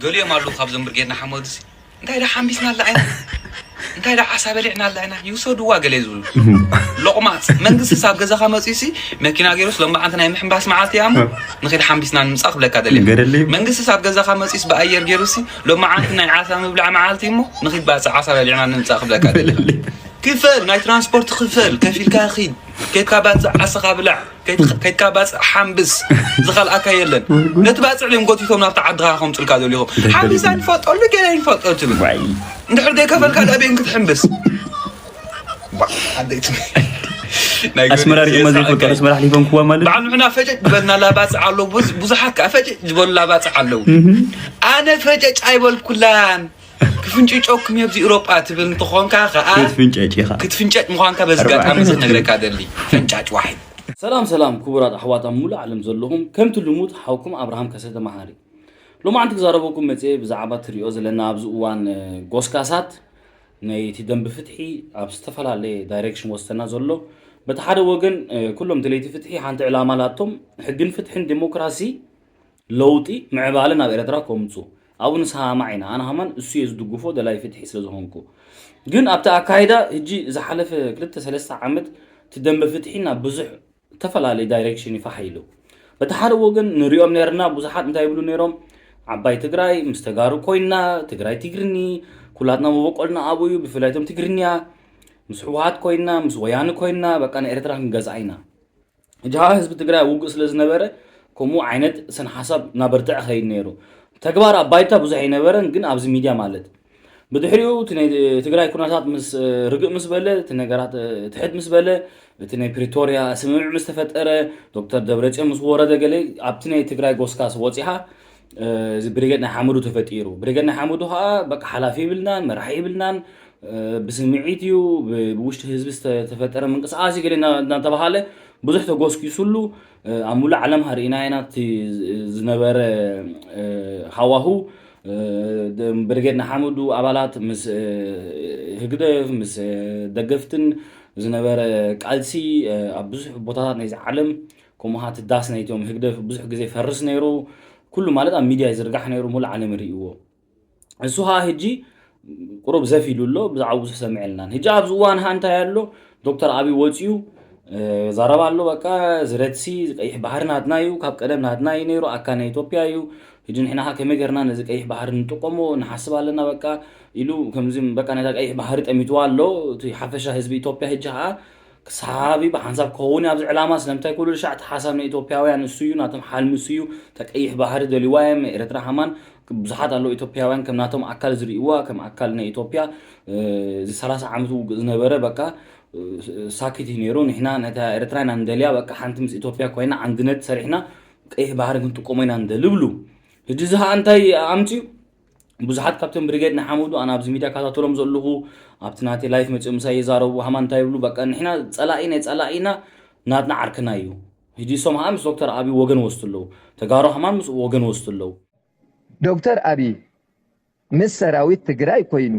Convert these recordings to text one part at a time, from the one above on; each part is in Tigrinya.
ገሊኦም ኣለዉ ካብዞም ብርጌድ ንሓመዱሲ እንታይ ዳ ሓምቢስና ኣላ ኢና እንታይ ዳ ዓሳ በሊዕና ኣላ ኢና ይውሰድዋ ገለ ዝብሉ ሎቕማፅ መንግስቲ ሳብ ገዛኻ መፅዩሲ መኪና ገይሩስ ሎምዓንቲ ናይ ምሕምባስ መዓልቲ እያ እሞ ንኺድ ሓምቢስና ንምፃእ ክብለካ ደሊ ገደለይ መንግስቲ ሳብ ገዛኻ መፅዩስ ብኣየር ገይሩሲ ሎምዓንቲ ናይ ዓሳ ምብላዕ መዓልቲ እሞ ንኺድ ባፅዕ ዓሳ በሊዕና ንምፃእ ክብለካ ደሊ ክፈል ናይ ትራንስፖርት ክፈል ከፊልካ ኺድ ከይድካ ባፅዕ ዓስኻ ብላዕ ከይድካ ባፅዕ ሓምብስ ዝኸልኣካ የለን ነቲ ባፅዕ እዮም ጎቲቶም ናብቲ ዓድኻ ከምፅልካ ደሊኹም ሓምብስ ኣይንፈልጠሉ ገለ ኣይንፈልጠሉ ትብል እንድሕር ዘይከፈልካ ዳበይን ክትሕምብስ ኣስመራ ሪእማ ዘይፈልጡ ኣስመራ ሓሊፎም ክዋ ማለት በዓል ንሕና ፈጨጭ ዝበልና ላባፅዕ ኣለዉ ብዙሓት ከዓ ፈጨጭ ዝበሉ ላባፅዕ ኣለዉ ኣነ ፈጨጭ ኣይበልኩላን ክፍንጭጮኩም የብዚ ኤውሮጳ ትብል እንትኾንካ ከዓ ክትፍንጨጭ ኢኻ ክትፍንጨጭ ምዃንካ በዚ ኣጋጣሚ እዚ ክነግረካ ደሊ ፈንጫጭ ዋሒድ ሰላም ሰላም ክቡራት ኣሕዋት ኣብ ሙሉእ ዓለም ዘለኹም ከምቲ ልሙድ ሓውኩም ኣብርሃም ከሰተ መሓሪ ሎማዓንቲ ክዛረበኩም መፅአ ብዛዕባ ትሪኦ ዘለና ኣብዚ እዋን ጎስካሳት ናይቲ ደንቢ ፍትሒ ኣብ ዝተፈላለየ ዳይሬክሽን ወስተና ዘሎ በቲ ሓደ ወገን ኩሎም ደለይቲ ፍትሒ ሓንቲ ዕላማ ላቶም ሕግን ፍትሕን ዲሞክራሲ ለውጢ ምዕባለ ናብ ኤረትራ ከምፁ ኣብኡ ንስማማዕ ኢና ኣነ ሃማን እሱ እየ ዝድግፎ ደላይ ፍትሒ ስለ ዝኾንኩ ግን ኣብቲ ኣካይዳ ህጂ ዝሓለፈ ክልተ ሰለስተ ዓመት እቲ ደንበ ፍትሒ ናብ ብዙሕ ዝተፈላለየ ዳይሬክሽን ይፋሕ ኢሉ በቲ ሓደ ወገን ንሪኦም ነርና ብዙሓት እንታይ ይብሉ ነይሮም ዓባይ ትግራይ ምስ ተጋሩ ኮይና ትግራይ ትግርኒ ኩላትና መበቆልና ኣብኡ እዩ ብፍላይ እቶም ትግርኛ ምስ ህወሓት ኮይና ምስ ወያኒ ኮይና በቃ ንኤርትራ ክንገዝኣ ኢና ሕጂ ከዓ ህዝቢ ትግራይ ኣብ ውግእ ስለ ዝነበረ ከምኡ ዓይነት ስነ ሓሳብ እናበርትዐ ከይድ ነይሩ ተግባር ኣብ ባይታ ብዙሕ ኣይነበረን ግን ኣብዚ ሚድያ ማለት ብድሕሪኡ እቲ ናይ ትግራይ ኩነታት ምስ ርግእ ምስ በለ እቲ ነገራት ትሕት ምስ በለ እቲ ናይ ፕሪቶርያ ስምምዕ ምስ ተፈጠረ ዶክተር ደብረፅዮን ምስ ወረደ ገለ ኣብቲ ናይ ትግራይ ጎስካስ ወፂኻ እዚ ብሪጌድ ናይ ሓመዱ ተፈጢሩ ብሪጌድ ናይ ሓመዱ ከዓ በቃ ሓላፊ ይብልናን መራሒ ይብልናን ብስምዒት እዩ ብውሽጢ ህዝቢ ዝተፈጠረ ምንቅስቃስ ገለ እናተባሃለ ብዙሕ ተጎስኪሱሉ ኣብ ሙሉእ ዓለም ሃርኢና ኢና እቲ ዝነበረ ሃዋሁ ብርጌድ ንሓመዱ ኣባላት ምስ ህግደፍ ምስ ደገፍትን ዝነበረ ቃልሲ ኣብ ብዙሕ ቦታታት ናይዚ ዓለም ከምኡ ሃ ትዳስ ናይቶም ህግደፍ ብዙሕ ግዜ ፈርስ ነይሩ ኩሉ ማለት ኣብ ሚድያ ይዝርጋሕ ነይሩ ሙሉእ ዓለም ይርእይዎ እሱ ኸዓ ሕጂ ቁሩብ ዘፍ ኢሉ ኣሎ ብዛዕባ ብዙሕ ሰምዐልናን ሕጂ ኣብዚ እዋን ኸዓ እንታይ ኣሎ ዶክተር ኣብይ ወፂኡ ዛረባ ኣሎ በቃ ዝረድሲ ቀይሕ ባሕሪ ናትና እዩ ካብ ቀደም ናትና እዩ ነይሩ ኣካል ናይ ኢትዮጵያ እዩ ሕጂ ንሕና ኸዓ ከመይ ገርና ነዚ ቀይሕ ባሕሪ ንጥቀሞ ንሓስብ ኣለና በቃ ኢሉ ከምዚ በቃ ነታ ቀይሕ ባሕሪ ጠሚትዋ ኣሎ እቲ ሓፈሻ ህዝቢ ኢትዮጵያ ሕጂ ኸዓ ክሳብ ብሓንሳብ ክኸውን ኣብዚ ዕላማ ስለምንታይ ኩሉ ሻዕ እቲ ሓሳብ ናይ ኢትዮጵያውያን እሱ እዩ ናቶም ሓልሚ እሱ እዩ ተቀይሕ ባህሪ ደልዋ እዮም ኤርትራ ሃማን ብዙሓት ኣለዉ ኢትዮጵያውያን ከም ናቶም ኣካል ዝርእይዋ ከም ኣካል ናይ ኢትዮጵያ እዚ ሰላሳ ዓመት ውግእ ዝነበረ በቃ ሳኪት እዩ ነይሩ ንሕና ነታ ኤርትራ ኢና ንደልያ በቃ ሓንቲ ምስ ኢትዮጵያ ኮይና ዓንድነት ሰሪሕና ቀይሕ ባህሪ ክንጥቀሞ ኢና ንደሊ ብሉ ሕጂ እዚ ከዓ እንታይ ኣምፅዩ ብዙሓት ካብቶም ብሪጌድ ንሓመዱ ኣነ ኣብዚ ሚድያ ካታተሎም ዘለኹ ኣብቲ ናተይ ላይፍ መፅኦም ምሳይ ይዛረቡ ሃማ እንታይ ይብሉ በቃ ንሕና ፀላኢ ናይ ፀላኢና ናትና ዓርክና እዩ ሕጂ እሶም ሃ ምስ ዶክተር ኣብይ ወገን ወስዱ ኣለዉ ተጋሩ ሃማ ምስ ወገን ወስዱ ኣለዉ ዶክተር ኣብይ ምስ ሰራዊት ትግራይ ኮይኑ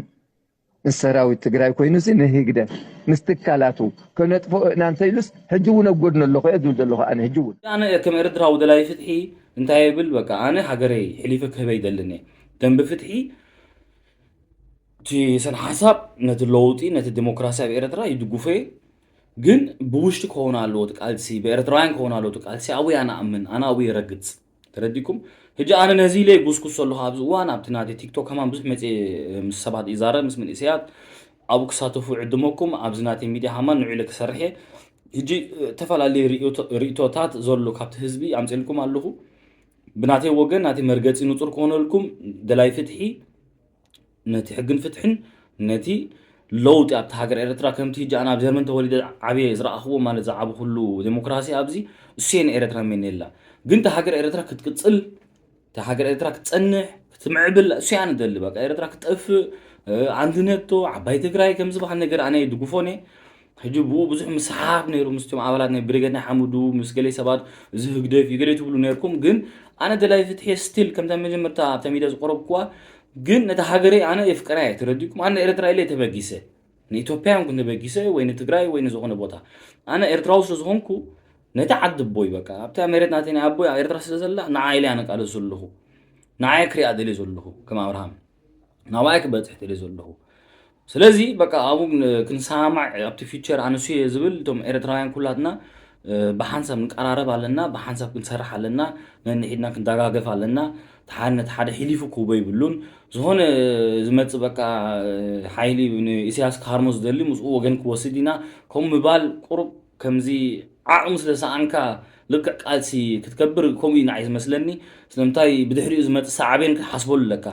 ምስ ሰራዊት ትግራይ ኮይኑ ሲ ንህግደፍ ምስ ትካላቱ ከነጥፍኦ ኢና እንተኢሉስ ሕጂ እውን ኣብ ጎድኑ ኣለኹ እየ ዝብል ዘለኹ ኣነ ሕጂ እውን ኣነ ከም ኤርትራዊ ደላይ ፍትሒ እንታይ ይብል በቃ ኣነ ሃገረይ ሕሊፈ ክህበ ይደልን እየ ደንቢ ፍትሒ እቲ ስነ ሓሳብ ነቲ ለውጢ ነቲ ዲሞክራሲ ኣብ ኤርትራ ይድግፎ እየ ግን ብውሽጢ ክኸውን ኣለዎ እቲ ቃልሲ ብኤርትራውያን ክኸውን ኣለዎ እቲ ቃልሲ ኣብኡ ኣነ ኣምን ኣነ ኣብኡ የረግፅ ተረዲኩም ሕጂ ኣነ ነዚ ኢለ ይጉስጉስ ዘለኹ ኣብዚ እዋን ኣብቲ ናተይ ቲክቶክ ከማን ብዙሕ መፅየ ምስ ሰባት ይዛረብ ምስ መንእሰያት ኣብኡ ክሳተፉ ይዕድመኩም ኣብዚ ናተይ ሚድያ ከማን ንዑ ኢለ ክሰርሕ እየ ሕጂ ዝተፈላለዩ ርእቶታት ዘሎ ካብቲ ህዝቢ ኣምፅልኩም ኣለኹ ብናተይ ወገን ናተይ መርገፂ ንፁር ክኾነልኩም ደላይ ፍትሒ ነቲ ሕግን ፍትሕን ነቲ ለውጢ ኣብቲ ሃገር ኤርትራ ከምቲ ህጂ ኣነ ኣብ ጀርመን ተወሊደ ዓብየ ዝረኣኽዎ ማለት ዝዓበኹሉ ዴሞክራሲ ኣብዚ እሱየ ንኤርትራ ሜኔላ ግን እታ ሃገር ኤርትራ ክትቅፅል እታ ሃገር ኤርትራ ክትፀንሕ ክትምዕብል እሱያ ንደሊ በቃ ኤርትራ ክትጠፍእ ኣንድነቶ ዓባይ ትግራይ ከምዝበሃል ነገር ኣነ ድጉፎን እየ ሕጂ ብኡ ብዙሕ ምስሓብ ነይሩ ምስቶም ኣባላት ናይ ብሪገድ ናይ ሓሙዱ ምስ ገለ ሰባት እዚ ህግደፍ እዩ ገለ ትብሉ ነርኩም ግን ኣነ ደላይ ፍትሒ ስቲል ከምታ መጀመርታ ኣብታ ሚድያ ዝቆረብኩዋ ግን ነታ ሃገረይ ኣነ የፍቅራ እየ ተረዲኩም ኣነ ኤርትራ ኢለ ተበጊሰ ንኢትዮጵያ ዮም ተበጊሰ ወይ ንትግራይ ወይ ንዝኾነ ቦታ ኣነ ኤርትራዊ ስለ ዝኾንኩ ነቲ ዓዲ ኣቦይ በቃ ኣብታ መሬት ናተይ ናይ ኣቦይ ኣብ ኤርትራ ስለ ዘላ ንዓ ኢለ ኣነ ቃለሱ ኣለኹ ንዓይ ክሪኣ ደልየ ዘለኹ ከም ኣብርሃም ናባይ ክበፅሕ ደልየ ዘለኹ። ስለዚ በቃ ኣብኡ ክንሰማማዕ ኣብቲ ፊቸር ኣነሱ እየ ዝብል እቶም ኤርትራውያን ኩላትና ብሓንሳብ ንቀራረብ ኣለና፣ ብሓንሳብ ክንሰርሕ ኣለና፣ ነንሒድና ክንደጋገፍ ኣለና። ሓደ ነቲ ሓደ ሒሊፉ ክህቦ ይብሉን። ዝኾነ ዝመጽእ በቃ ሓይሊ ንኢሳያስ ክሃርሞ ዝደሊ ምስኡ ወገን ክወስድ ኢና። ከምኡ ምባል ቁሩብ ከምዚ ዓቕሚ ስለ ሰኣንካ ልክዕ ቃልሲ ክትከብር ከምኡ እዩ ንዓይ ዝመስለኒ። ስለምንታይ ብድሕሪኡ ዝመጽእ ሳዕቤን ክትሓስበሉ ኣለካ።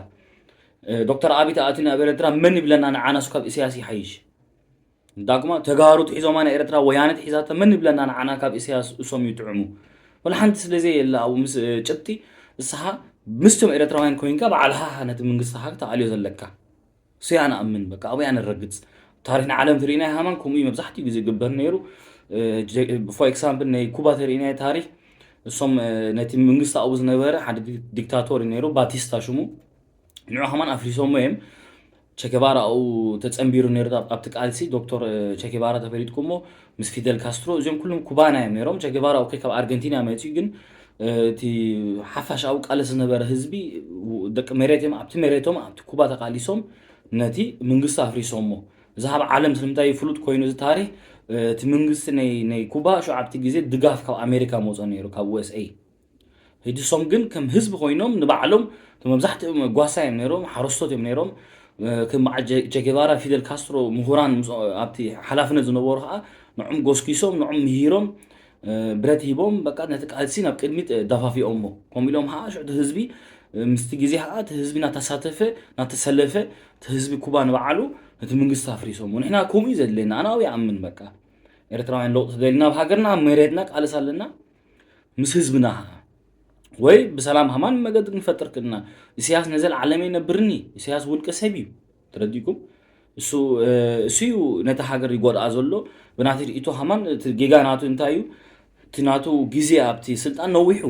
ዶክተር ኣቢ ተኣትዩ ናብ ኤርትራ መን ይብለና ንዓናሱ ካብ ኢሳያስ ይሓይሽ። ዳግማ ተጋሩ ትሒዞማ ንኤርትራ ወያነ ትሒዛታ መን ይብለና ንዓና ካብ ኢሳያስ እሶም ይጥዕሙ። ወላ ሓንቲ ስለ ዘየለ ኣብኡ ምስ ጭብጢ ንስኻ ምስቶም ኤርትራውያን ኮይንካ ባዕልኻ ነቲ መንግስትኻ ክተኣልዮ ዘለካ። እሱ እያ ንኣምን በቃ ኣብኡ እያ ንረግጽ። ታሪኽ ንዓለም ትርኢና ሃማን ከምኡ እዩ መብዛሕትኡ ግዜ ግበር ነይሩ። for example ናይ ኩባ ተርኢና ታሪኽ እሶም ነቲ መንግስቲ ኣብኡ ዝነበረ ሓደ ዲክታቶር እዩ ነይሩ ባቲስታ ሽሙ ንዑ ከማን ኣፍሪሶሞ እዮም። ቸኬባራ ኣብኡ ተጸንቢሩ ነይሩ ኣብቲ ቃልሲ ዶክተር ቸኬባራ ተፈሊጥኩሞ ምስ ፊደል ካስትሮ እዚኦም ኩሎም ኩባና እዮም ነይሮም። ቸኬባራ ኦኬ ካብ ኣርገንቲና መጺኡ ግን እቲ ሓፋሽ ኣብኡ ቃልስ ዝነበረ ህዝቢ ደቂ መሬት እዮም። ኣብቲ መሬቶም ኣብቲ ኩባ ተቃሊሶም ነቲ መንግስቲ ኣፍሪሶሞ። እዚ ኣብ ዓለም ስለምንታይ ፍሉጥ ኮይኑ እዚ ታሪኽ እቲ መንግስቲ ናይ ኩባ ሽዓብቲ ግዜ ድጋፍ ካብ ኣሜሪካ መውፀ ነይሩ ካብ ዩኤስኤ። ህድሶም ግን ከም ህዝቢ ኮይኖም ንባዕሎም መብዛሕትኦም ጓሳ እዮም ነይሮም፣ ሓረስቶት እዮም ነይሮም። ከም ቸጌባራ ፊደል ካስትሮ ምሁራን ኣብቲ ሓላፍነት ዝነበሩ ከዓ ንዕም ጎስኪሶም ንዕም ምሂሮም ብረት ሂቦም በቃ ነቲ ቃልሲ ናብ ቅድሚት ደፋፊኦሞ። ከምኡ ኢሎም ከዓ ሽዕቲ ህዝቢ ምስቲ ግዜ ከዓ እቲ ህዝቢ ናተሳተፈ ናተሰለፈ እቲ ህዝቢ ኩባ ንባዕሉ ነቲ መንግስቲ ኣፍሪሶሞ። ንሕና ከምኡ እዩ ዘድለየና። ኣነ ኣብኡ ይኣምን በቃ ኤርትራውያን ለውጢ ተደሊና ኣብ ሃገርና ኣብ መሬትና ቃልስ ኣለና። ምስ ህዝብና ወይ ብሰላም ሃማን መገዲ ክንፈጥር ክልና ኢሳያስ ነዘለዓለም ይነብርኒ። ኢሳያስ ውልቀ ሰብ እዩ። ተረዲኩም እሱ እሱ እዩ ነቲ ሃገር ይጎድኣ ዘሎ። ብናቲ ርእቶ ሃማን እቲ ጌጋ ናቱ እንታይ እዩ? እቲ ናቱ ግዜ ኣብቲ ስልጣን ነዊሑ።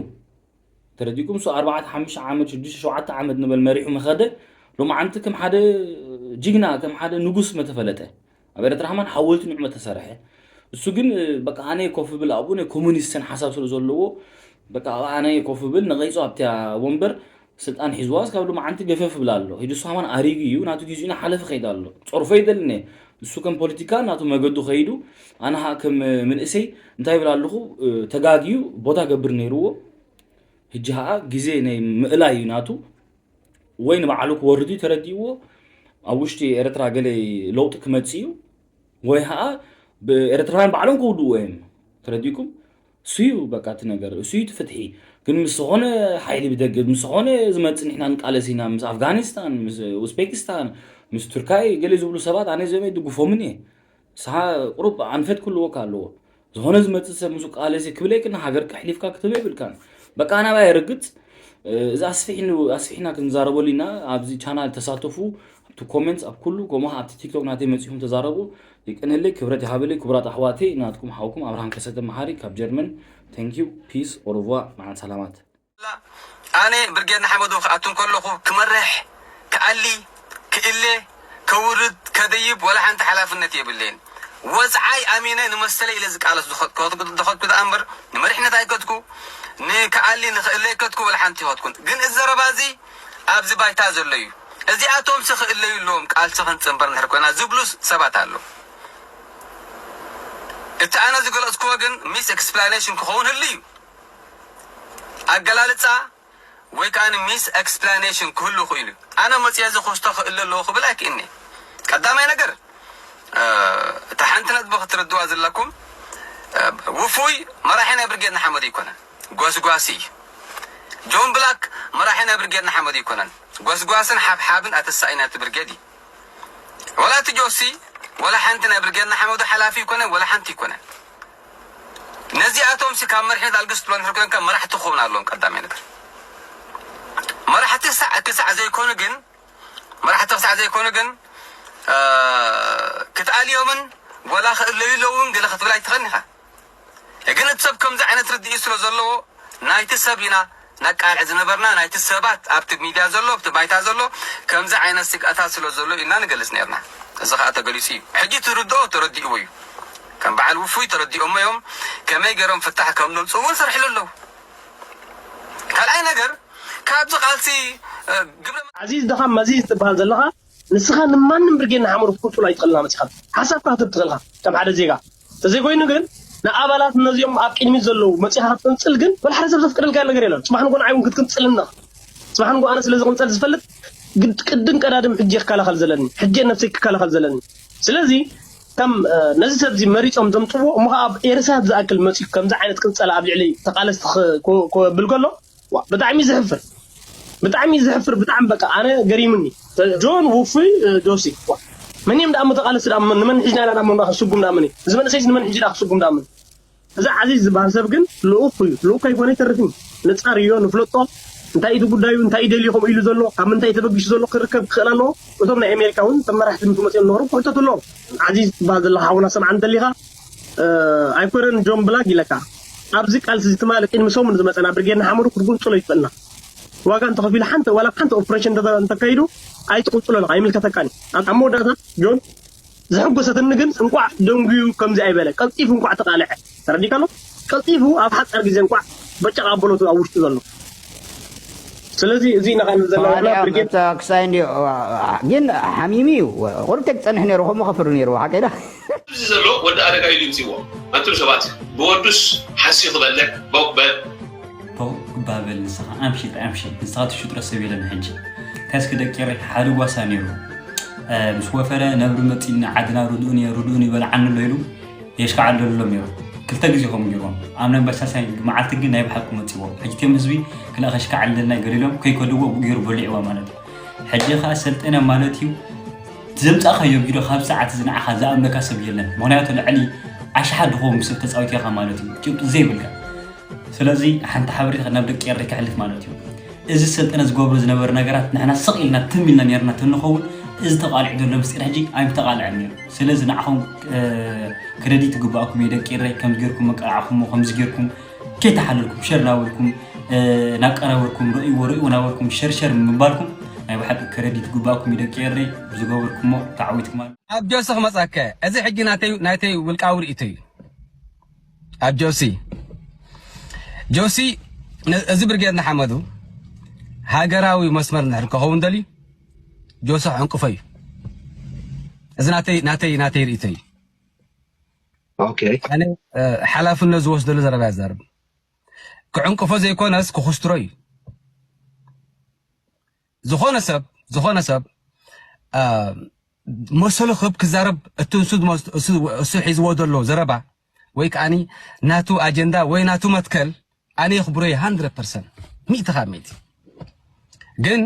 ተረዲኩም እሱ ኣርባዕተ ሓሙሽተ ዓመት ሽዱሽተ ሸውዓተ ዓመት ንበል መሪሑ መኸደ። ሎማዓንቲ ከም ሓደ ጅግና ከም ሓደ ንጉስ መተፈለጠ። ኣብ ኤርትራ ከማን ሓወልቲ ንዕመት ተሰርሐ። እሱ ግን በቃ ኣነ ኮፍ ብል ኣብኡ ናይ ኮሙኒስትን ሓሳብ ስለ ዘለዎ በቃ ኣብ ኣነ ኮፍ ብል ነቐይጾ ኣብቲ ወንበር ስልጣን ሒዝዋ እስካብ ሎማዓንቲ ገፈፍ ብል ኣሎ። ሂዱ እሱ ከማን ኣሪጉ እዩ ናቱ ግዜኡ ናሓለፈ ከይድ ኣሎ። ጸርፎ ይደልነ እሱ ከም ፖለቲካ ናቱ መገዱ ከይዱ ኣነ ከም ምንእሰይ እንታይ ይብል ኣለኹ ተጋግዩ ቦታ ገብር ነይርዎ። ሕጂ ኸዓ ግዜ ናይ ምእላይ እዩ ናቱ። ወይ ንባዕሉ ክወርድ እዩ ተረዲእዎ ኣብ ውሽጢ ኤርትራ ገለ ለውጢ ክመጽእ እዩ ወይ ኸዓ ብኤርትራውያን ባዕሎም ክውድእዎ እዮም። ተረዲእኩም? እሱ እዩ በቃ እቲ ነገር እሱ እዩ እቲ ፍትሒ። ግን ምስ ዝኾነ ሓይሊ ብደገ ምስ ዝኾነ ዝመጽእ ንሕና ንቃለስ ኢና ምስ ኣፍጋኒስታን ምስ ኡዝቤኪስታን ምስ ቱርካይ ገለ ዝብሉ ሰባት ኣነ ዘመይ ድግፎምን እየ። ንስኻ ቁሩብ ኣንፈት ክህልወካ ኣለዎ። ዝኾነ ዝመጽእ ሰብ ምስ ቃለሲ ክብለይ ክና ሃገር ከሕሊፍካ ክትህበ ይብልካን። በቃ ናባይ ርግጽ እዚ ኣስፊሕና ክንዛረበሉ ኢና። ኣብዚ ቻናል ተሳተፉ ኣብቲ ኮመንትስ ኣብ ኩሉ ከምኡ ኣብቲ ቲክቶክ ናተይ መጺኹም ተዛረቡ። ይቀነለይ ክብረት ይሃበለይ ክቡራት ኣሕዋተይ ናትኩም ሓውኩም ኣብርሃም ከሰተ መሓሪ ካብ ጀርመን። Thank you peace au revoir መዓል ሰላማት። ኣነ ብርጌድ ንሓመዱ ክኣቱ እንከለኹ ክመርሕ ክኣሊ ክእለ ከውርድ ከደይብ ወላ ሓንቲ ሓላፍነት የብለይን። ወፅዓይ ኣሚነ ንመሰለ ኢለ ዝቃለስ ዝኸድኩ ዝኣ እምበር ንመሪሕነት ኣይከድኩ ንክኣሊ ንክእለ ኣይከድኩ ወላ ሓንቲ ይኸድኩን። ግን እዚ ዘረባ እዚ ኣብዚ ባይታ ዘሎ እዩ። እዚኣቶም ሲ ክእለዩ ኣለዎም ቃልሲ ክንፅንበር እንድሕር ኮይና ዝብሉ ሰባት ኣለዉ። እቲ ኣነ ዝገለፅክዎ ግን ሚስ ኤክስፕላኔሽን ክኸውን ህሉ እዩ። ኣገላልፃ ወይ ከዓ ሚስ ኤክስፕላኔሽን ክህሉ ይኽእሉ። ኣነ መፅየ እዚ ክስቶ ክእል ኣለዎ ክብል ኣይክእልኒ። ቀዳማይ ነገር እታ ሓንቲ ነጥቢ ክትርድዋ ዘለኩም ውፉይ መራሒ ናይ ብርጌድ ንሓመዱ ኣይኮነን፣ ጎስጓሲ እዩ። ጆን ብላክ መራሒ ናይ ብርጌድ ንሓመዱ ኣይኮነን፣ ጎስጓስን ሓብሓብን ኣተሳኢ ናይቲ ብርጌድ እዩ። ወላ እቲ ጆሲ ወላ ሓንቲ ናይ ብርጌድ ንሓመዱ ሓላፊ ኣይኮነን፣ ወላ ሓንቲ ኣይኮነን። ነዚኣቶም ሲ ካብ መሪሕነት ኣልግስ ትብሎ እንድሕር ኮንካ መራሕቲ ክኾኑ ኣለዎም። ቀዳማይ ነገር መራሕቲ ክሳዕ ክሳዕ ዘይኮኑ ግን መራሕቲ ክሳዕ ዘይኮኑ ግን ክትኣልዮምን ወላ ክእለዩ ኣለውን ገለ ክትብል ኣይትኽእልን ኢኻ። ግን እቲ ሰብ ከምዚ ዓይነት ርድኢት ስለ ዘለዎ ናይቲ ሰብ ኢና ነቃልዕ ዝነበርና ናይቲ ሰባት ኣብቲ ሚድያ ዘሎ ኣብቲ ባይታ ዘሎ ከምዚ ዓይነት ስግኣታት ስለ ዘሎ ኢልና ንገልፅ ነርና። እዚ ከዓ ተገሊፁ እዩ። ሕጂ ትርድኦ ተረዲእዎ እዩ። ከም በዓል ውፉይ ተረዲኦሞ እዮም። ከመይ ገይሮም ፍታሕ ከም ዘምፅኡ እውን ሰርሕሉ ኣለዉ። ካልኣይ ነገር ካብዚ ቃልሲ ግብረ ዓዚዝ ድኻ መዚዝ ትበሃል ዘለኻ ንስኻ ንማንም ብርጌድ ንሓመዱ ክትቅጽሎ ኣይትኽእልና መጺኻ ሓሳብካ ክትብ ትኽእልካ ከም ሓደ ዜጋ ተዘይኮይኑ ግን ንኣባላት ነዚኦም ኣብ ቅድሚት ዘለዉ መጺኻ ክትቅንጽል ግን ወላ ሓደ ሰብ ዘፍቅደልካ ነገር የለን። ጽባሕ ንጎ ንዓይ እውን ክትቅንጽልና ጽባሕ ንጎ ኣነ ስለ ዝቕንጸል ዝፈልጥ ግድ ቅድም ቀዳድም ሕጂ ክከላኸል ዘለኒ ሕጂ ነብሰይ ክከላኸል ዘለኒ ስለዚ ከም ነዚ ሰብ እዚ መሪጾም ዘምጽዎ እሞ ከዓ ኣብ ኤርሳት ዝኣክል መጺኡ ከምዚ ዓይነት ቅንጸላ ኣብ ልዕሊ ተቃለስቲ ክብል ከሎ ብጣዕሚ ዘሕፍር ብጣዕሚ ዘሕፍር ብጣዕሚ በቃ ኣነ ገሪሙኒ ጆን ውፉይ ጆሲ መን እዮም ደኣ ተቃለስቲ ደኣ ንመን ሒዝና ኢና ደኣ ስጉም ደኣ መን እዚ መንእሰይስ ንመን ሒዙ ደኣ ክስጉም ደኣ መን እዚ ዓዚዝ ዝበሃል ሰብ ግን ልኡኽ እዩ። ልኡኽ ከይኮነ ኣይተርፍን እዩ። ነጻር እዮ፣ ንፍለጦ። እንታይ እቲ ጉዳዩ፣ እንታይ ደልዩ ከምኡ ኢሉ ዘሎ፣ ካብ ምንታይ ተበጊሱ ዘሎ ክርከብ ክኽእል ኣለዎ። እቶም ናይ ኣሜሪካ እውን እቶም መራሕቲ ምስ መፅኦም ነበሩ ክሕተቱ ኣለዎም። ዓዚዝ ዝበሃል ዘለኻ ሓውና ሰምዓ እንተሊኻ ኣይኮነን ጆን ብላክ ኢለካ ኣብዚ ቃልሲ እዚ ትማሊ ቅድሚ ሰሙን ዝመፀና ብርጌድ ንሓመዱ ክትጉንፅሎ ይኽእልና ዋጋ እንተኸፊሉ ሓንቲ ዋላ ሓንቲ ኦፕሬሽን እንተካይዱ ኣይትቁንፅሎ ኣለኻ ኣይምልከተካን እዩ ኣብ መወዳእታ ጆን ዘሐጎሰትኒ ግን እንቋዕ ደንጉዩ ከምዚ ኣይበለ ቀልጢፉ እንቋዕ ተቃልዐ ተረዲካ ኣሎ ቀልጢፉ ኣብ ሓፃር ግዜ እንቋዕ በጨቕ ኣበሎቱ ኣብ ውሽጡ ዘሎ ስለዚ እዚ ኢና ክንብል ዘለና ብርጌድ ክሳይ እንዲ ግን ሓሚሚ እዩ ቁሩብ ተክፀንሕ ነይሩ ከምኡ ከፍሪ ነይሩ ሓቀይዳ እዚ ዘሎ ወዲ ኣረጋይ ድምፂዎ ኣንቱም ሰባት ብወዱስ ሓስዩ ክበልዕ ቦቅ በል ቦቅ ባበል ንስኻ ኣምሽጥ ኣምሽጥ ንስኻ ትሽጥሮ ሰብ የለን ሕጂ እንታይ እስኪ ደቂ ኤረይ ሓደ ጓሳ ነይሩ ምስ ወፈረ ነብሪ መፂኒ ዓድና ርድኡኒ ርድኡኒ ይበልዓኒ ኣሎ ኢሉ የሽካዕለሎም ነይሩ ክልተ ግዜ ከምኡ ገይርዎም ኣብ ናይ በሳሳይ መዓልቲ ግን ናይ ብሓቂ መፂዎም ሕጂ ቴም ህዝቢ ክልኣ ከሽካዕለልና ገሊሎም ከይከድዎ ገይሩ በሊዕዋ ማለት እዩ ሕጂ ከዓ ሰልጠነ ማለት እዩ ዘምፃእካዮ ቪድዮ ካብ ሰዓት እዚ ንዓኻ ዝኣምነካ ሰብ የለን ምክንያቱ ልዕሊ ኣሽሓት ድኸውን ብሰብ ተፃዊት ኢኻ ማለት እዩ ጭብጢ ዘይብልካ ስለዚ ሓንቲ ሓበሬታ ናብ ደቂ ኤረይ ከሕልፍ ማለት እዩ እዚ ሰልጠነ ዝገብሮ ዝነበረ ነገራት ንሕና ስቕ ኢልና ትም ኢልና ነርና ተንኸውን እዚ ተቃሊዑ ዘሎ ምስጢር ሕጂ ኣይምተቃልዐን ነይሩ ስለዚ ንዓኹም ክረዲት ይግባኣኩም እዩ ደቂ ኤረይ ከም ገርኩም መቃላዕኩሞ ከምዚ ገርኩም ከይተሓለልኩም ሸር ናበልኩም ናቀረበልኩም ርእይዎ ርእይዎ ናበልኩም ሸርሸር ምባልኩም ናይ ብሓቂ ክረዲት ይግባኣኩም እዩ ደቂ ኤረይ ዝገበርኩሞ ተዓዊትኩም ኣሎ ኣብ ጆሲ ክመፃከ እዚ ሕጂ ናተይ ናተይ ውልቃዊ ርእይቶ እዩ ኣብ ጆሲ ጆሲ እዚ ብርጌድ ንሓመዱ ሃገራዊ መስመር እንድሕር ክኸውን ደልዩ ጆሲ ክዕንቅፎ እዩ እዚ ናተይ ናተይ ናተይ ርእይቶ እዩ ኦኬ ኣነ ሓላፍነት ዝወስደሉ ዘረባ ያዛርብ ክዕንቅፎ ዘይኮነስ ክኹስትሮ እዩ ዝኾነ ሰብ ዝኾነ ሰብ መሰሉ ክብ ክዛረብ እቲ እሱ እሱ ሒዝዎ ዘሎ ዘረባ ወይ ከዓኒ ናቱ ኣጀንዳ ወይ ናቱ መትከል ኣነ የኽብሮ እየ ሃንድረድ ፐርሰንት ሚእቲ ካብ ሚእቲ ግን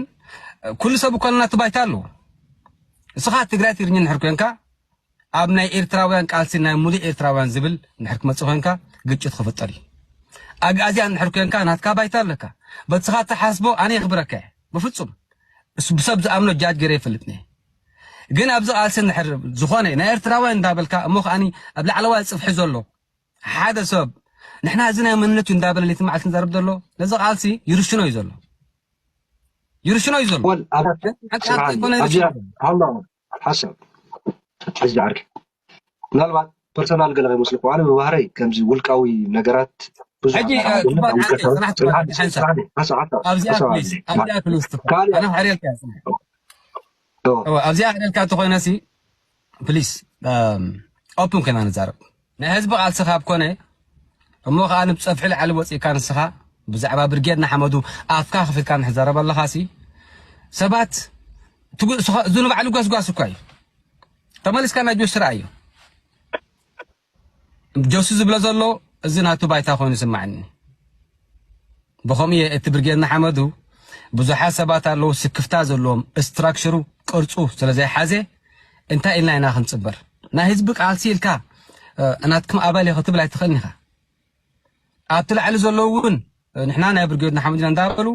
ኩሉ ሰብ እኮ ናቱ ባይታ ኣለዎ እስኻ ትግራይ ትግርኛ እንድሕር ኮንካ ኣብ ናይ ኤርትራውያን ቃልሲ ናይ ሙሉእ ኤርትራውያን ዝብል እንድሕር ክመፅእ ኮንካ ግጭት ክፍጠር እዩ ኣግኣዝያን እንድሕር ኮንካ ናትካ ባይታ ኣለካ በቲ ስኻ እትሓስቦ ኣነ የኽብረካ እየ ብፍፁም እሱ ብሰብ ዝኣምኖ ጃጅ ገይረ ይፈልጥኒ ግን ኣብዚ ቃልሲ እንድሕር ዝኾነ ናይ ኤርትራውያን እንዳበልካ እሞ ከዓኒ ኣብ ላዕለዋይ ፅፍሒ ዘሎ ሓደ ሰብ ንሕና እዚ ናይ መንነት እዩ እንዳበለ ለይቲ መዓልቲ ንዛረብ ዘሎ ነዚ ቃልሲ ይርሽኖ እዩ ዘሎ ይርሽኖ እዩ ዘሎ ሓንቲ ሓንቲ ኣይኮነ ይርሽኖ ሓሳብ ሕዚ ዓርኪ ምናልባት ፐርሰናል ገለ ከይመስልኩ ኣነ ብባህረይ ከምዚ ውልቃዊ ነገራት ብዙሕ ሕጂ ኣይከታተልን፣ ጽቡቅ፣ ኣይከታተልን። ሓንሳብ፣ ጽናሕ፣ ሓንሳብ፣ ጽናሕ፣ ሓንሳብ፣ ሓንሳብ፣ ኣብዚኣ ሓንሳብ ፕሊዝ፣ ኣብዚኣ። ኣብዚኣ ፕሊዝ፣ ትፋ-፣ ካልእ፣ ኣነ ሕርየልካ እያ፣ ጽናሕ። ኦ። ኦ፣ ኣብዚኣ ሕርየልካ እንተኾይነሲ፣ ፕሊዝ፣ እም፣ ኦፕን ኮይና ንዛረብ። ናይ ህዝቢ ቃልሲ ካብ ኮነ፣ እሞ ኸኣ ንብጸፍሒ ላዕሊ ወጺእካ ንስኻ ብዛዕባ ብርጌድ ንሓመዱ ኣፍካ ከፊትካ ንሕዘረብ ኣለኻሲ፣ ሰባት ትጉ-፣ ስኻ-፣ እዙ ንባዕሉ ጎስጓስ እኳ እዩ። ተመሊስካ ናይ ጆሲ ረኣዮ። ጆሲ ዝብሎ ዘሎ እዚ ናቱ ባይታ ኮይኑ ይስማዓኒ። ብኸምኡ እየ እቲ ብርጌድ ንሓመዱ ብዙሓት ሰባት ኣለዉ ስክፍታ ዘለዎም ስትራክቸሩ ቅርጹ ስለ ዘይሓዘ እንታይ ኢልና ኢና ክንጽበር? ናይ ህዝቢ ቃልሲ ኢልካ እ፣ ናትኩም ኣባል እየ ክትብል ኣይትኽእልን ኢኻ። ኣብቲ ላዕሊ ዘለዉ እውን ንሕና ናይ ብርጌድ ንሓመዱ ኢና እንዳበሉ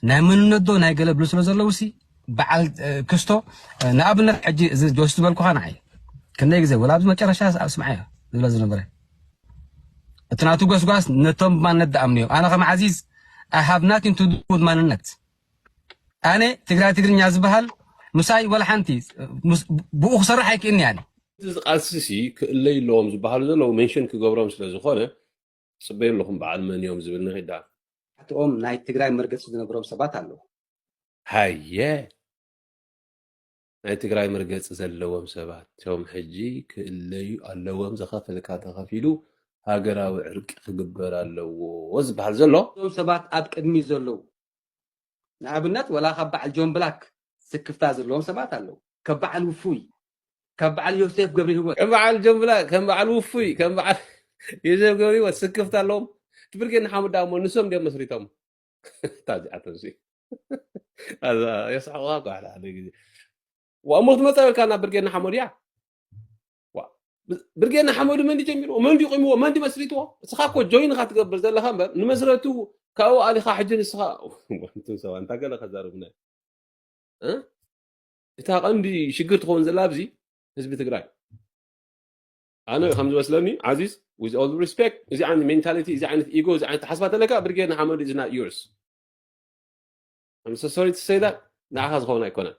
ናይ መንነት ዶ ናይ ገለ ብሉ ስለ ዘለዉ ሲ በዓል እ፣ ክስቶ እ፣ ንኣብነት ሕጂ እዚ ጆሲ ዝበልኩኻ ንዓይ ክንደይ ግዜ ወላ ኣብዚ መጨረሻ ኣብ ስምዓዮ ዝብለ ዝነበረ እቲ ናቱ ጎስጓስ ነቶም ብማንነት ዝኣምኑ እዮም ኣነ ከም ዓዚዝ I have nothing to do with ማንነት ኣነ ትግራይ ትግርኛ ዝበሃል ምሳይ ወላ ሓንቲ ምስ- ብኡ ክሰርሕ ኣይክእልኒ ኣነ እዚ ቃልሲ ሲ ክእለዩ ኣለዎም ዝበሃሉ ዘለዉ ሜንሽን ክገብሮም ስለ ዝኾነ ጽበዩ ኣለኹም በዓል መን እዮም ዝብል ንኺዳ እቶም ናይ ትግራይ መርገፂ ዝነብሮም ሰባት ኣለዉ። ሃየ ናይ ትግራይ መርገፂ ዘለዎም ሰባት እቶም ሕጂ ክእለዩ ኣለዎም። ዝኸፈልካ ተኸፊሉ ሃገራዊ ዕርቂ ክግበር ኣለዎ ዝበሃል ዘሎ። እቶም ሰባት ኣብ ቅድሚ ዘለዉ ንኣብነት ወላ ካብ በዓል ጆን ብላክ ስክፍታ ዘለዎም ሰባት ኣለዉ። ካብ በዓል ውፉይ ካብ በዓል ዮሴፍ ገብረ ህይወት ከም በዓል ጆን ብላክ ከም በዓል ውፉይ ከም በዓል ዮሴፍ ገብረ ህይወት ስክፍታ ኣለዎም። ብርጌድ ንሓመዱ እሞ ንሶም እንዲኦም መስሪቶም እታ እዚኣቶም ሲ የስሕቑኻ እኮ ሓደ ሓደ ግዜ ዋእሞ ክትመፃ በልካ ናብ ብርጌድ ንሓመዱ እያ። ብርጌድ ንሓመዱ መን ጀሚርዎ መን ቁምዎ መን መስሪትዎ? እስኻ እኮ ጆይን ኢኻ ትገብር ዘለኻ እምበር ንመስረቱ ካብኡ ኣሊኻ ሕጂ ንስኻ እንትን ሰባ እንታይ ገለ ከዛርቡና እታ ቀንዲ ሽግር ትኸውን ዘላ ኣብዚ ህዝቢ ትግራይ ኣነ ከም ዝመስለኒ ዓዚዝ with all respect እዚ ዓይነት ሜንታሊቲ እዚ ዓይነት ኢጎ እዚ ዓይነት ተሓስባ ተለካ ብርጌድ ንሓመዱ is not yours I'm so sorry to say that ንዓኻ ዝኸውን ኣይኮነን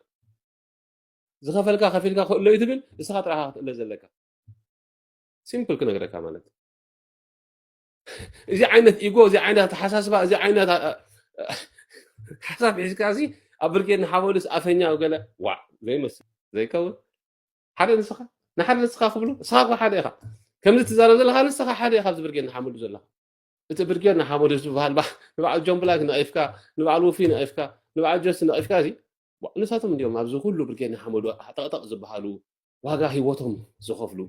ዝኸፈልካ ከፊልካ ክእሎ እዩ ትብል እስኻ ጥራኻ ክትእለ ዘለካ ሲምፕል ክነግረካ ማለት እዚ ዓይነት ኢጎ እዚ ዓይነት ኣተሓሳስባ እዚ ዓይነት ሓሳብ ሒዝካ እዚ ኣብ ብርጌድ ንሓመዱስ ኣፈኛ ገለ ዋዕ ዘይመስል ዘይከውን ሓደ ንስኻ ንሓደ ንስኻ ክብሉ እስኻ እኮ ሓደ ኢኻ ከምዚ ትዛረብ ዘለኻ ንስኻ ሓደ ኢኻ ኣብዚ ብርጌድ ንሓመዱ ዘለኻ እቲ ብርጌድ ንሓመዱ ዝበሃል ንበዓል ጆን ብላክ ነቒፍካ ንበዓል ውፊ ነቒፍካ ንበዓል ጆሲ ነቒፍካ እዚ ንሳቶም እንዲኦም ኣብዚ ኩሉ ብርጌድ ንሓመዱ ጠቕጠቕ ዝበሃሉ ዋጋ ህይወቶም ዝኸፍሉ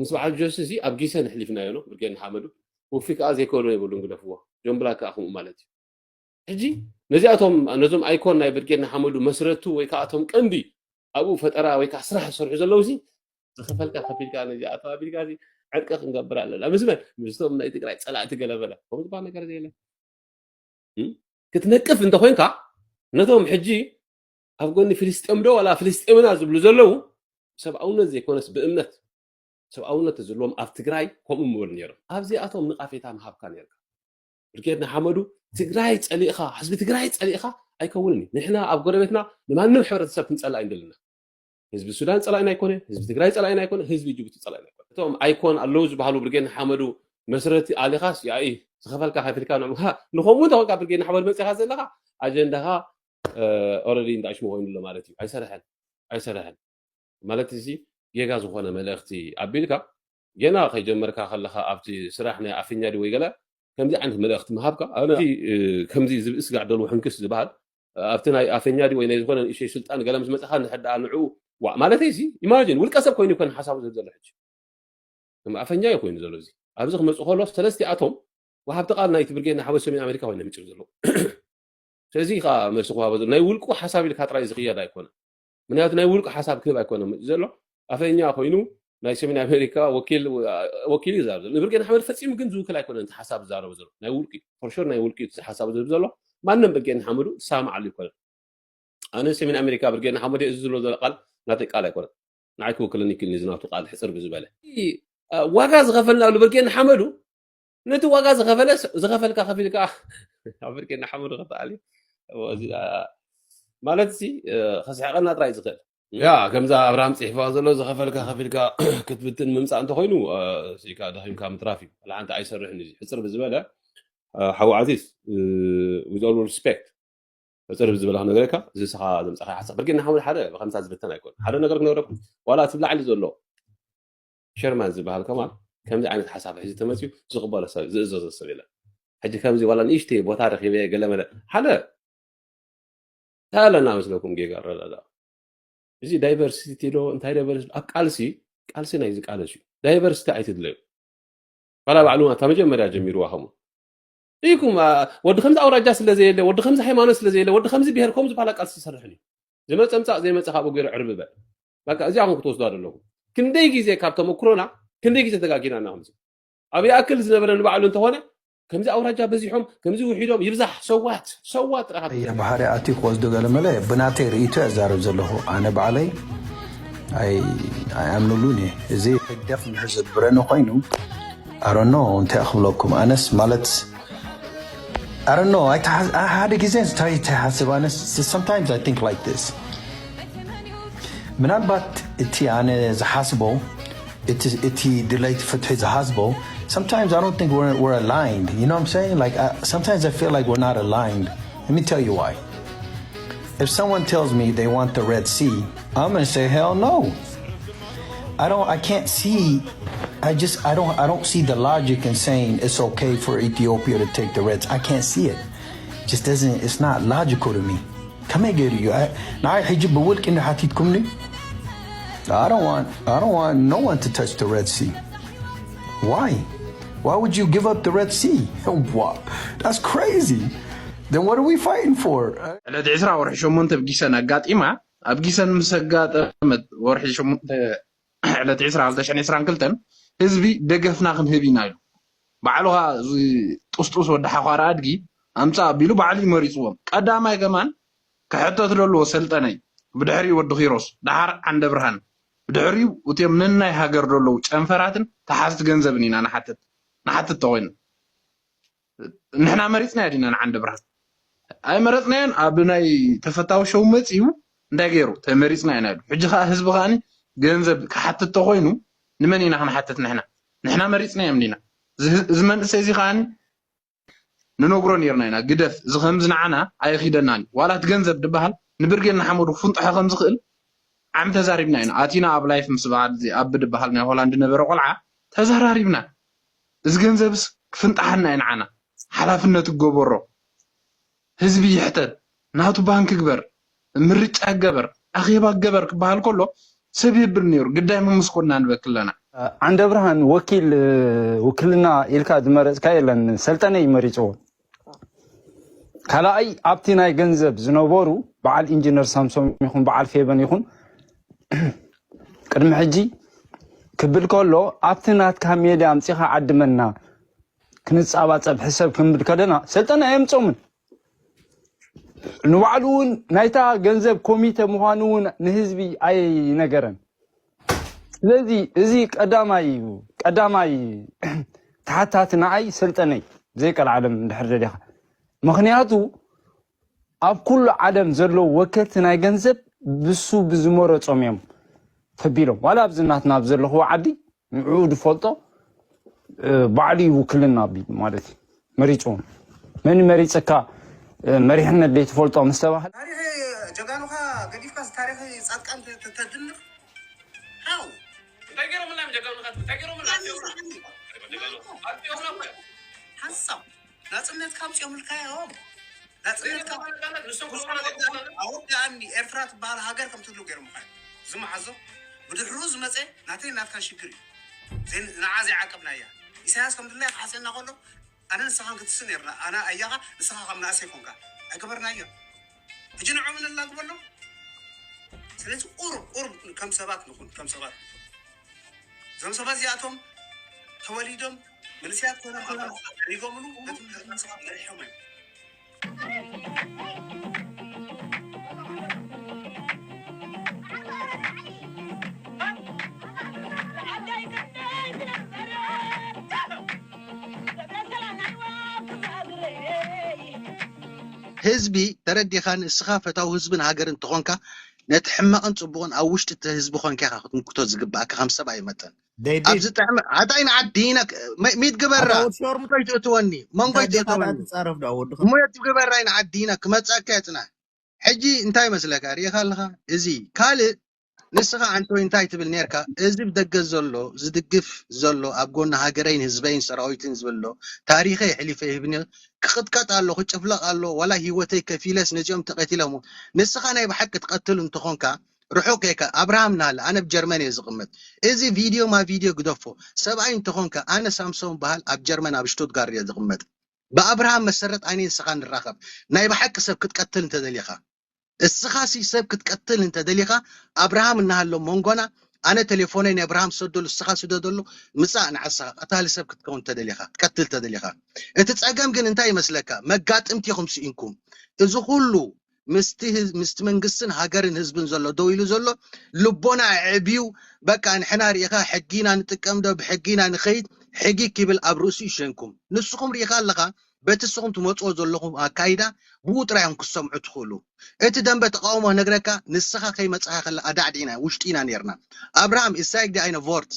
ምስ በዓል ጆሲ እዚ ኣብ ጊሰ ንሕሊፍናዮ ነው ብርጌድ ንሓመዱ ውፊ ከዓ ዘይከእሎ የብሉን ግደፍዎ ጆን ብላክ ከዓ ከምኡ ማለት እዩ ሕጂ ነዚኣቶም ነዞም ኣይኮን ናይ ብርጌድ ንሓመዱ መስረቱ ወይ ከዓ እቶም ቀንዲ ኣብኡ ፈጠራ ወይ ከዓ ስራሕ ዝሰርሑ ዘለዉ ሲ ዝኸፈልካ ከፊልካ ነዚኣቶም ኣቢልካ ሲ ዕርቂ ክንገብር ኣለና ምስ መን ምስቶም ናይ ትግራይ ፀላእቲ ገለ በለ ከምኡ ዝበሃል ነገር የለን ክትነቅፍ እንተኮይንካ ነቶም ሕጂ ኣብ ጎኒ ፍልስጤም ዶ ዋላ ፍልስጤምና ዝብሉ ዘለዉ ሰብኣውነት ዘይኮነስ ብእምነት ሰብኣውነት ዝብልዎም ኣብ ትግራይ ከምኡ ምበሉ ነይሮም ኣብዚኣቶም ንቃፌታ ምሃብካ ነርካ ብርጌድ ንሓመዱ ትግራይ ፀሊእኻ ህዝቢ ትግራይ ፀሊእኻ ኣይከውንን እዩ ንሕና ኣብ ጎረቤትና ንማንም ሕብረተሰብ ክንፀላእ እንደለና ህዝቢ ሱዳን ፀላኢና ኣይኮነ ህዝቢ ትግራይ ፀላኢና ኣይኮነ ህዝቢ ጅቡቲ ፀላኢና ኣይኮነ እቶም ኣይኮን ኣለዉ ዝበሃሉ ብርጌድ ንሓመዱ መስረቲ ኣሊኻስ ያኢ ዝኸፈልካ ከፊልካ ንዕምካ ንኸምኡ እንተኮንካ ብርጌድ ንሓመዱ መፅኻ ዘለኻ ኣጀንዳኻ ኦረዲ እንዳሽሙ ኮይኑ ኣሎ ማለት እዩ ኣይሰርሐን ኣይሰርሐን ማለት እዚ ጌጋ ዝኾነ መልእኽቲ ኣቢልካ ጌና ከይጀመርካ ከለኻ ኣብቲ ስራሕ ናይ ኣፍኛ ድወይ ገለ ከምዚ ዓይነት መልእኽቲ ምሃብካ ኣነ ከምዚ ዝብእስ ጋዕ ደልዎ ሕንክስ ዝበሃል ኣብቲ ናይ ኣፈኛ ድወይ ናይ ዝኾነ ንእሸይ ስልጣን ገለ ምስ መፅኻ ንድሕር ደኣ ንዕኡ ዋዕ ማለተይ ሲ ኢማጂን ውልቀ ሰብ ኮይኑ ይኮን ሓሳቡ ዝህብ ዘሎ ሕጂ ከም ኣፈኛ እዩ ኮይኑ ዘሎ እዚ ኣብዚ ክመፁ ከሎ ሰለስቲኣቶም ወሃብቲ ቃል ናይቲ ብርጌድ ንሓመዱ ሰሜን ኣሜሪካ ኮይኖም ይፅኡ ዘለዉ ስለዚ ከዓ መልሲ ክዋበ ናይ ውልቁ ሓሳብ ኢልካ ጥራይ ዝኽየድ ኣይኮነ ምክንያቱ ናይ ውልቁ ሓሳብ ክህብ ኣይኮነ ዘሎ ኣፈኛ ኮይኑ ናይ ሰሜን ኣሜሪካ ወኪል እዩ ዛረብ ዘሎ ንብርጌድ ሓመድ ፈፂሙ ግን ዝውክል ኣይኮነ እቲ ሓሳብ ዝዛረቡ ዘሎ ናይ ውልቂ ፎርሹር ናይ ውልቂ ሓሳብ ዝህብ ዘሎ ማንም ብርጌድ ሓመዱ ዝሰማማዓሉ ይኮነ ኣነ ሰሜን ኣሜሪካ ብርጌድ ሓመድ እዚ ዝብሎ ዘሎ ቃል ናተይ ቃል ኣይኮነ ንዓይ ክውክለኒ ይክእል ንዝናቱ ቃል ሕፅር ብዝበለ ዋጋ ዝኸፈልናሉ ብርጌድ ሓመዱ ነቲ ዋጋ ዝኸፈለ ዝኸፈልካ ከፊልካ ኣብ ብርጌድ ሓመዱ ከተኣሊ ማለት ሲ ከስሕቀና ጥራይ ዝኽእል ያ ከምዛ ኣብርሃም ፅሒፋ ዘሎ ዝኸፈልካ ከፊልካ ክትብትን ምምፃእ እንተኮይኑ ሲካ ደኺምካ ምትራፍ እዩ ሓንቲ ኣይሰርሕን እዚ ሕፅር ብዝበለ ሓዊ ዓዚዝ with all respect ሕፅር ብዝበለ ክነገረካ እዚ ስኻ ዘምፃኻ ሓሳብ ብርጌድ ንሓመድ ሓደ ብከምሳ ዝብተን ኣይኮን ሓደ ነገር ክነገረኩም ዋላ እቲ ላዕሊ ዘሎ ሸርማን ዝበሃል ከማን ከምዚ ዓይነት ሓሳብ ሕዚ ተመፅዩ ዝቕበሎ ሰብ ዝእዘዞ ሰብ የለን ሕጂ ከምዚ ዋላ ንእሽተይ ቦታ ረኪበ ገለመለ ሓደ እንታይ ኣለና መስለኩም ጌጋ ኣረዳዳ እዚ ዳይቨርሲቲ ዶ እንታይ ዳይቨርሲቲ ኣብ ቃልሲ ቃልሲ ናይ ዝቃለስ እዩ ዳይቨርሲቲ ኣይትድለዩ ባላ ባዕሉ እታ መጀመርያ ጀሚርዋ ከምኡ ርኢኩም ወዲ ከምዚ ኣውራጃ ስለ ዘየለ ወዲ ከምዚ ሃይማኖት ስለ ዘየለ ወዲ ከምዚ ብሄር ከምኡ ዝበሃላ ቃልሲ ዝሰርሕን እዩ ዝመፀ ምፃእ ዘይመፀ ካብኡ ገይሩ ዕርቢ በል በቃ እዚኣ ኹም ክትወስዱ ኣለኹም ክንደይ ግዜ ካብ ተመክሮና ክንደይ ግዜ ተጋጊና እና ከምዚ ኣብ ይኣክል ዝነበረ ንባዕሉ እንተኾነ ከምዚ ኣውራጃ በዚሖም ከምዚ ውሒዶም ይብዛሕ ሰዋት ሰዋት ጥራኻ የባህሪ ኣትዩ ክወስዶ ገለ መለ ብናተይ ርእይቶ እዛረብ ዘለኹ ኣነ ባዕለይ ኣይኣምንሉን እየ እዚ ህግደፍ እንድሕር ዘድብረኒ ኮይኑ ኣረኖ እንታይ ክብለኩም ኣነስ ማለት ኣረኖ ሓደ ግዜ እንታይ ተሓስብ ኣነስ sometimes I think like this ምናልባት እቲ ኣነ ዝሓስቦ እቲ ድለይቲ ፍትሒ ዝሓስቦ Sometimes I don't think we're, we're aligned. You know what I'm saying? Like, I, sometimes I feel like we're not aligned. Let me tell you why. If someone tells me they want the Red Sea, I'm gonna say, "Hell no." I don't, I can't see, I just, I don't, I don't see the logic in saying it's okay for Ethiopia to take the Red Sea. I can't see it. It just doesn't, it's not logical to me. ከመይ ገይሩ እዩ? ንዓይ ሕጂ ብውልቂ እንዶ ሓቲትኩምኒ? I don't want, I don't want no one to touch the Red Sea. Why? Why would you give up the Red Sea? Wow, that's crazy. Then what are we fighting for? ዕለት ዕስራ ወርሒ ሸሞንተ ኣብ ጊሰን ኣጋጢማ። ኣብ ጊሰን ምስ ኣጋጠመት፣ ወርሒ ሸሞንተ ዕለት ዕስራ ክልተ ሽሕን ዕስራን ክልተን፣ ህዝቢ ደገፍና ክንህብ ኢና ኢሉ። ባዕሉ ኸኣ እዚ ጥስጡስ ወዲ ሓዃር ኣድጊ ኣምጻእ ኣቢሉ ባዕሉ እዩ መሪጽዎም። ቀዳማይ ከማን ክሕተት ደለዎ ሰልጠነይ፣ ብድሕሪኡ ወዲ ኪሮስ፣ ደሓር ዓንደ ብርሃን፣ ብድሕሪኡ እትዮም ነናይ ሃገር ደለዉ ጨንፈራትን ተሓዝቲ ገንዘብን ኢና ንሓትት፣ ንሓትት ተኾይኑ። ንሕና መሪጽናዮ ዲና ንዓንደ ብርሃን? ኣይመረጽናዮን። ኣብ ናይ ተፈታዊ ሸው መጺኡ እንታይ ገይሩ? ተመሪጽና ኢና ኢሉ። ሕጂ ኸኣ ህዝቢ ኸኣኒ ገንዘብ ክሓትት ተኾይኑ ንመን ኢና ክንሓትት ንሕና? ንሕና መሪጽናዮም ዲና? እዚ ህ-፣ እዚ መንእሰይ እዚ ኸኣኒ ንነግሮ ነይርና ኢና፣ ግደፍ፣ እዚ ከምዚ ንዓና ኣይኺደናን እዩ። ዋላ እቲ ገንዘብ ድበሃል ንብርጌድ ንሓመዱ ክፍንጥሖ ከም ዝኽእል ዓም ተዛሪብና ኢና። ኣቲና ኣብ ላይፍ ምስ በዓል እዚ ኣብ ድበሃል ናይ ሆላንድ ነበረ ቆልዓ ተዘራሪብና። እዚ ገንዘብስ ክፍንጣሓና እዩ ንዓና። ሓላፍነት ይገበሮ። ህዝቢ ይሕተት። ናቱ ባንክ ግበር፣ ምርጫ ገበር፣ ኣኼባ ገበር ክበሃል ከሎ ሰብ ይህብር ነይሩ። ግዳይ መመስኮንና ንበክል ኣለና። ዓንደ ብርሃን ወኪል፣ ውክልና ኢልካ ዝመረጽካ የለን፣ ሰልጠነ እዩ መሪጽዎ። ካልኣይ ኣብቲ ናይ ገንዘብ ዝነበሩ በዓል ኢንጂነር ሳምሶም ይኹን በዓል ፌበን ይኹን ቅድሚ ሕጂ ክብል ከሎ ኣብቲ ናትካ ሜድያ ኣምጺኻ ዓድመና ክንጻባጸብ ሕሰብ ክንብል ከለና ሰልጠነ ኣየምጾምን። ንባዕሉ እውን ናይታ ገንዘብ ኮሚተ ምዃኑ እውን ንህዝቢ ኣይነገረን። ስለዚ እዚ ቀዳማይ እዩ፣ ቀዳማይ ተሓታቲ ንዓይ ሰልጠነ እዩ፣ ዘይቀልዓለም እንድሕር ደሊኻ። ምኽንያቱ ኣብ ኩሉ ዓለም ዘለዉ ወከልቲ ናይ ገንዘብ ብሱ ብዝመረጾም እዮም ተቢሎም። ዋላ ኣብዚ ናትና ኣብ ዘለኽዎ ዓዲ ንዕኡ ዝፈልጦ፣ እ፣ ባዕሉ እዩ ውክልና ኣቢሉ ማለት እዩ። መሪጽዎም። መን መሪጽካ፣ እ፣ መሪሕነት ዘይትፈልጦ ምስ ተባህለ። ታሪኽ ጀጋኑኻ ገዲፍካ ታሪኽ ጻድቃን ተ-፣ ተ-፣ ተድንቕ? ሃው? እንታይ ገይሮምልና እዮም ጀጋኑኻ? እንታይ ገይሮምልና? ኣጥፊኦምና እኮ እዮም። ሓንሳብ ናጽነት ካብ ጽዮምልካ እዮም። ናጽነት ካብ ንሶም ክልኩና ዘይኮነን። ኣወዳእኒ ኤርትራ ትበሃል ሃገር ከም ትህሉ ገይሮምኻ እዮም። ዝመሓዞ ብድሕሩ ዝመጸ ናተይ ናትካ ሽግር እዩ። ዘይ-፣ ንዓ ዘይዓቀብናያ። ኢሳያስ ከም ድላያ ክሓስየና ከሎ ኣነ ንስኻን ክትስእ ነርና። ኣነ ኣያኻ ንስኻ ከም ንእሰይ ኮንካ። ኣይገበርናዮን። ሕጂ ንዕኦም ነላግበሎም። ስለዚ ቁሩብ፣ ቁሩብ ከም ሰባት ንኹን፣ ከም ሰባት ንኹን። እዞም ሰባት እዚኣቶም ተወሊዶም መንእሰያት ኮይኖም ከለዉ ዓሪጎምሉ ነቲ መንእሰያት መሪሖም እዮም። ህዝቢ ተረዲኻ፣ ንስኻ ፈታዊ ህዝብን ሃገርን እንተኾንካ፣ ነቲ ሕማቕን ጽቡቕን ኣብ ውሽጢ እቲ ህዝቢ ኮንካ ኢኻ ክትምክቶ ዝግብኣካ ከም ሰብኣዊ መጠን። ደይዲ ኣብዚ ጥዕመ ኣታ ኢና ዓዲ ኢና ክ-፣ መ-፣ ሚት ግበራ። ኣታ ወዲ ሸወርሙቶ እሞ ኣይትእትወኒ። መንጎ እንታይ ዲኻ ኣይትእትወኒ። ትጻረፍ ዶ ወዲ እሞ የት ግበራ ኢና ዓዲ ኢና ክመጻካ የጽና። ሕጂ እንታይ መስለካ ርኢኻ ኣለኻ? እዚ ካልእ ንስኻ ኣንቶይ እንታይ ትብል ነርካ? እዚ ብደገ ዘሎ ዝድግፍ ዘሎ ኣብ ጎኒ ሃገረይን ህዝበይን ሰራዊትን ዝብል ኣሎ። ታሪኸይ ኣሕሊፈ ይህብኒ ክቕጥቀጥ ኣሎ፣ ክጭፍለቕ ኣሎ፣ ዋላ ህይወተይ ከፊለስ ነዚኦም ተቐቲሎም። ንስኻ ናይ ብሓቂ ትቐትል እንተኾንካ ርሑቕ ከይካ ኣብርሃም ናለ ኣነ ኣብ ጀርመን እየ ዝቕመጥ። እዚ ቪድዮ ማ ቪድዮ ግደፎ። ሰብኣይ እንተኾንካ ኣነ ሳምሶን በሃል ኣብ ጀርመን ኣብ ሽቱትጋርድ እየ ዝቕመጥ። ብኣብርሃም መሰረት ኣነ ንስኻ ንራኸብ። ናይ ብሓቂ ሰብ ክትቀትል እንተደሊኻ እስኻ ሲ ሰብ ክትቀትል እንተደሊኻ ኣብርሃም እናሃሎ መንጎና ኣነ ቴሌፎነይ ናይ ኣብርሃም ሰደሉ እስኻ ስደደሉ ምጻእ ንዓስኻ ቀታሊ ሰብ ክትከውን እንተደሊኻ ትቀትል እንተደሊኻ እቲ ጸገም ግን እንታይ ይመስለካ መጋጥምቲ ኢኹም ስኢንኩም እዚ ኩሉ ምስቲ ህዝ- ምስቲ መንግስትን ሃገርን ህዝብን ዘሎ ደው ኢሉ ዘሎ ልቦና ኣዕብዩ በቃ ንሕና ርኢኻ ሕጊና ንጥቀም ዶ ብሕጊና ንኸይድ ሕጊ ክብል ኣብ ርእሱ ይሸንኩም ንስኹም ርኢኻ ኣለኻ በቲ ንስኹም ትመጽዎ ዘለኹም ኣካይዳ ብኡ ጥራይ እዮም ክሰምዑ ትኽእሉ እቲ ደንበ ተቃውሞ ክነግረካ ንስኻ ከይመጻኻ ከላ ኣዳዕዲዕና ውሽጢ ኢና ነርና ኣብርሃም ኢሳይክ ዲ ኣይነ ቮርት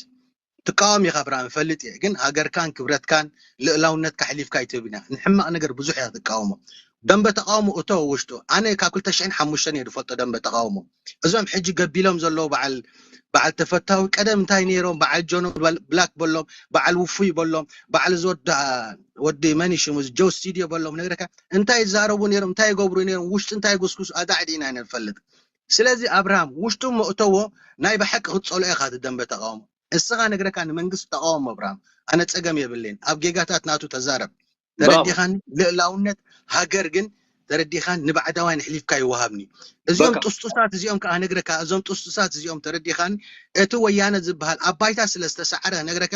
ትቃወም ኢኻ ብርሃን፣ እፈልጥ እየ። ግን ሃገርካን ክብረትካን ልእላውነትካ ሕሊፍካ ኣይትህብና። ንሕማቕ ነገር ብዙሕ እያ ትቃወሞ። ደንበ ተቃውሞ እቶ ውሽጡ፣ ኣነ ካብ ክልተ ሽሕን ሓሙሽተን እየ ዝፈልጦ ደንበ ተቃውሞ። እዞም ሕጂ ገቢሎም ዘለዉ በዓል በዓል ተፈታዊ ቀደም እንታይ ነይሮም? በዓል ጆኖ ብላክ በሎም፣ በዓል ውፉይ በሎም፣ በዓል እዚ ወዲ መን እዩ ሽሙ? እዚ ጆ ስቱዲዮ በሎም። ነግረካ እንታይ ይዛረቡ ነይሮም፣ እንታይ ይገብሩ ነይሮም፣ ውሽጡ እንታይ ጉስጉስ ኣዳዕድ ኢና ንፈልጥ። ስለዚ ኣብርሃም ውሽጡ መእተዎ ናይ ብሓቂ ክትጸልኦ ኢኻ እቲ ደንበ ተቃውሞ። እስኻ ነግረካ ንመንግስቲ ተቃውሞ ኣብርሃም፣ ኣነ ጸገም የብለይን። ኣብ ጌጋታት ናቱ ተዛረብ። ተረዲኻኒ? ልእላውነት ሃገር ግን ተረዲኻን ንባዕዳውያን ኣሕሊፍካ ይወሃብኒ። እዚኦም በቃ። ጥስጡሳት እዚኦም ከዓ ነግረካ፣ እዞም ጥስጡሳት እዚኦም ተረዲኻኒ፣ እቲ ወያነ ዝበሃል ኣብ ባይታ ስለ ዝተሳዕረ ነግረካ፣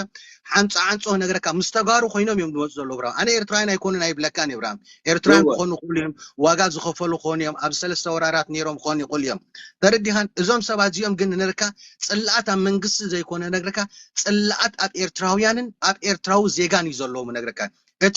ሓንፃ ዓንፆ ነግረካ፣ ምስ ተጋሩ ኮይኖም እዮም ዝመፁ ዘለዉ ብርሃን። ኣነ ኤርትራውያን ኣይኮኑን ኣይብለካን እየ ብርሃን። ኤርትራውያን እወ። ክኾኑ ይኽእሉ እዮም፣ ዋጋ ዝኸፈሉ ክኾኑ እዮም፣ ኣብ ሰለስተ ወራራት ነይሮም ክኾኑ ይኽእሉ እዮም። ተረዲኻን? እዞም ሰባት እዚኦም ግን ነግረካ፣ ፅላኣት ኣብ መንግስቲ ዘይኮነ ነግረካ፣ ፅላኣት ኣብ ኤርትራውያንን ኣብ ኤርትራዊ ዜጋን እዩ ዘለዎም ነግረካ። እቲ